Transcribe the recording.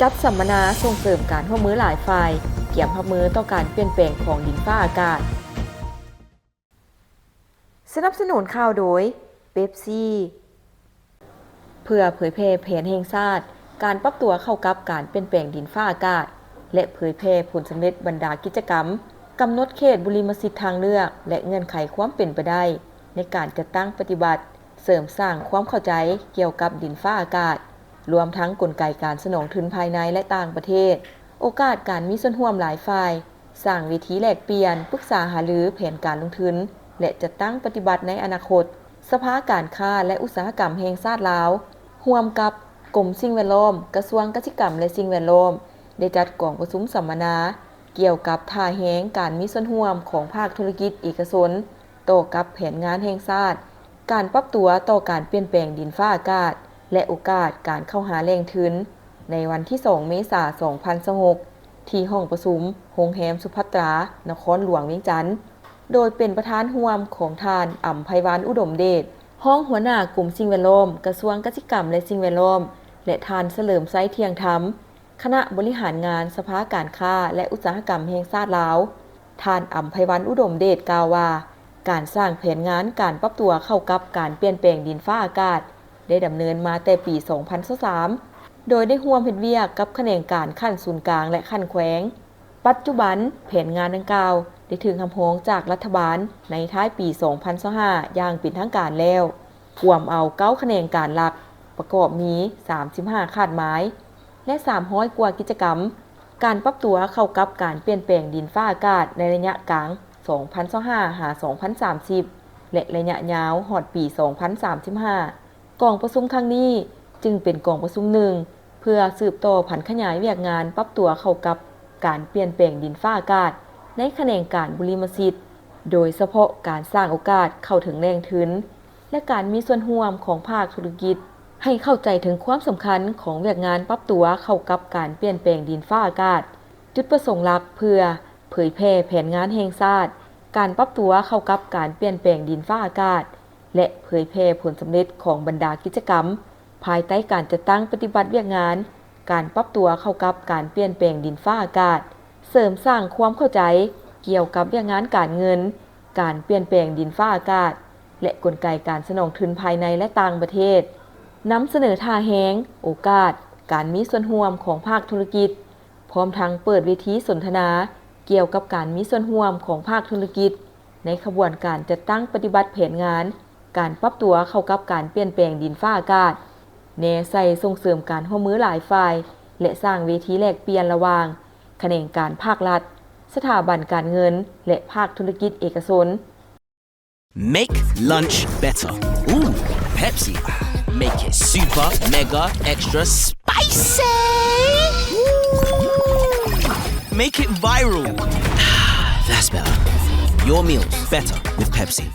ຈັດສຳມະນາສົ່ງເສີມການຮ່ວມມືຫຼາຍຝ່າຍ, ກຽມຮັບມືຕໍ່ການປ່ຽນແປງຂອງດິນຟ້າອາກາດ. ສະໜັບສະໜູນຂ່າວໂດຍ ເປັບຊີ. ເພື່ອເຜີຍແຜ່ແຜນແຫ່ງຊາດ ການປັບຕົວເຂົ້າກັບການປ່ຽນແປງດິນຟ້າອາກາດ ແລະ ເຜີຍແຜ່ຜົນສຳເລັດບັນດາກິດຈະກຳ, ກຳນົດເຂດບຸລິມະສິດທາງເລືອກ ແລະ ເງື່ອນໄຂຄວາມເປັນໄປໄດ້ໃນການຈັດຕັ້ງປະຕິບັດ, ເສີມສ້າງຄວາມເຂົ້າໃຈກ່ຽວກັບດິນຟ້າອາກາດ, ລວມທັງກົນໄກການສະໜອງທຶນພາຍໃນ ແລະ ຕ່າງປະເທດ, ໂອກາດການມີສ່ວນຮ່ວມຫຼາຍຝ່າຍ, ສ້າງເວທີແລກປ່ຽນ, ປຶກສາຫາລືແຜນການລົງທຶນ ແລະ ຈັດຕັ້ງປະຕິບັດໃນອະນາຄົດ, ສະພາການຄ້າ ແລະ ອຸດສາຫະກຳແຫ່ງຊາດລາວ ຮ່ວມກັບກົມສິ່ງແວດລ້ອມ, ກະຊວງກະສິກຳ ແລະ ສິ່ງແວດລ້ອມ ໄດ້ຈັດກອງປະຊຸມສຳມະນາ ກ່ຽວກັບທ່າແຮງການມີສ່ວນຮ່ວມຂອງພາກທຸລະກິດເອກະຊົນ ຕໍ່ກັບແຜນງານແຫ່ງຊາດ ການປັບຕົວຕໍ່ການປ່ຽນແປງດິນຟ້າອາກາດ ແລະ ໂອກາດການເຂົ້າຫາແຫຼ່ງທຶນ ໃນວັນທີສອງ ເມສາ ສອງພັນຊາວຫົກ ທີ່ຫ້ອງປະຊຸມໂຮງແຮມສຸພັດຕາ ນະຄອນຫຼວງວຽງຈັນ ໂດຍເປັນປະທານຮ່ວມຂອງທ່ານ ອຳໄພວັນ ອຸດົມເດດ ຮອງຫົວໜ້າກົມສິ່ງແວດລ້ອມ ກະຊວງກະສິກຳ ແລະ ສິ່ງແວດລ້ອມ ແລະ ທ່ານ ສະເຫຼີມໄຊ ທ່ຽງທຳ ຄະນະບໍລິຫານງານສະພາການຄ້າ ແລະ ອຸດສາຫະກຳແຫ່ງຊາດລາວ. ທ່ານ ອຳໄພວັນ ອຸດົມເດດ ກ່າວວ່າ ການສ້າງແຜນງານການປັບຕົວເຂົ້າກັບການປ່ຽນແປງດິນຟ້າອາກາດ ໄດ້ດຳເນີນມາແຕ່ປີສອງພັນຊາວສາມ ໂດຍໄດ້ຮ່ວມເຮັດວຽກກັບຂະແໜງການຂັ້ນສູນກາງ ແລະ ຂັ້ນແຂວງ. ປັດຈຸບັນ, ແຜນງານດັ່ງກ່າວໄດ້ຖືກຮັບຮອງຈາກລັດຖະບານໃນທ້າຍປີສອງພັນຊາວຫ້າ ຢ່າງເປັນທາງການແລ້ວ, ກວມເອົາເກົ້າຂະແໜງການຫຼັກ, ປະກອບມີສາມສິບຫ້າຄາດໝາຍ ແລະ ສາມຮ້ອຍກວ່າກິດຈະກຳ. ການປັບຕົວເຂົ້າກັບການປ່ຽນແປງດິນຟ້າອາກາດໃນໄລຍະກາງ ສອງພັນຊາວຫ້າ ຫາ ສອງພັນສາມສິບ ແລະ ໄລຍະຍາວຮອດປີສອງພັນສາມສິບຫ້າ. ກອງປະຊຸມຄັ້ງນີ້ຈຶ່ງເປັນກອງປະຊຸມໜຶ່ງ ເພື່ອສືບຕໍ່ຜັນຂະຫຍາຍວຽກງານປັບຕົວເຂົ້າກັບການປ່ຽນແປງດິນຟ້າອາກາດໃນຂະແໜງການບຸລິມະສິດ, ໂດຍສະເພາະການສ້າງໂອກາດເຂົ້າເຖິງແຫຼ່ງທຶນ ແລະ ການມີສ່ວນຮ່ວມຂອງພາກທຸລະກິດ ໃຫ້ເຂົ້າໃຈເຖິງຄວາມສຳຄັນຂອງວຽກງານປັບຕົວເຂົ້າກັບການປ່ຽນແປງດິນຟ້າອາກາດ. ຈຸດປະສົງຫຼັກເພື່ອເຜີຍແຜ່ແຜນງານແຫ່ງຊາດ ການປັບຕົວເຂົ້າກັບການປ່ຽນແປງດິນຟ້າອາກາດ ແລະ ເຜີຍແຜ່ຜົນສຳເລັດຂອງບັນດາກິດຈະກຳ ພາຍໃຕ້ການຈັດຕັ້ງປະຕິບັດວຽກງານ ການປັບຕົວເຂົ້າກັບການປ່ຽນແປງດິນຟ້າອາກາດ, ເສີມສ້າງຄວາມເຂົ້າໃຈກ່ຽວກັບວຽກງານການເງິນ, ການປ່ຽນແປງດິນຟ້າອາກາດ ແລະ ກົນໄກການສະໜອງທຶນພາຍໃນ ແລະ ຕ່າງປະເທດ, ນຳສະເໜີທ່າແຮງ, ໂອກາດ, ການມີສ່ວນຮ່ວມຂອງພາກທຸລະກິດ, ພ້ອມທັງເປີດເວທີສົນທະນາກ່ຽວກັບການມີສ່ວນຮ່ວມຂອງພາກທຸລະກິດ ໃນຂະບວນການຈັດຕັ້ງປະຕິບັດແຜນງານການປັບຕົວເຂົ້າກັບການປ່ຽນແປງດິນຟ້າອາກາດ, ແນໃສ່ສົ່ງເສີມການຮ່ວມມືຫຼາຍຝ່າຍ ແລະ ສ້າງເວທີແລກປ່ຽນລະຫວ່າງຂະແໜງການພາກລັດ, ສະຖາບັນການເງິນ ແລະ ພາກທຸລະກິດເອກະຊົນ. Make lunch better. Ooh, Pepsi. Make it super, mega, extra spicy. Ooh. Make it viral. That's better. Your meals better with Pepsi.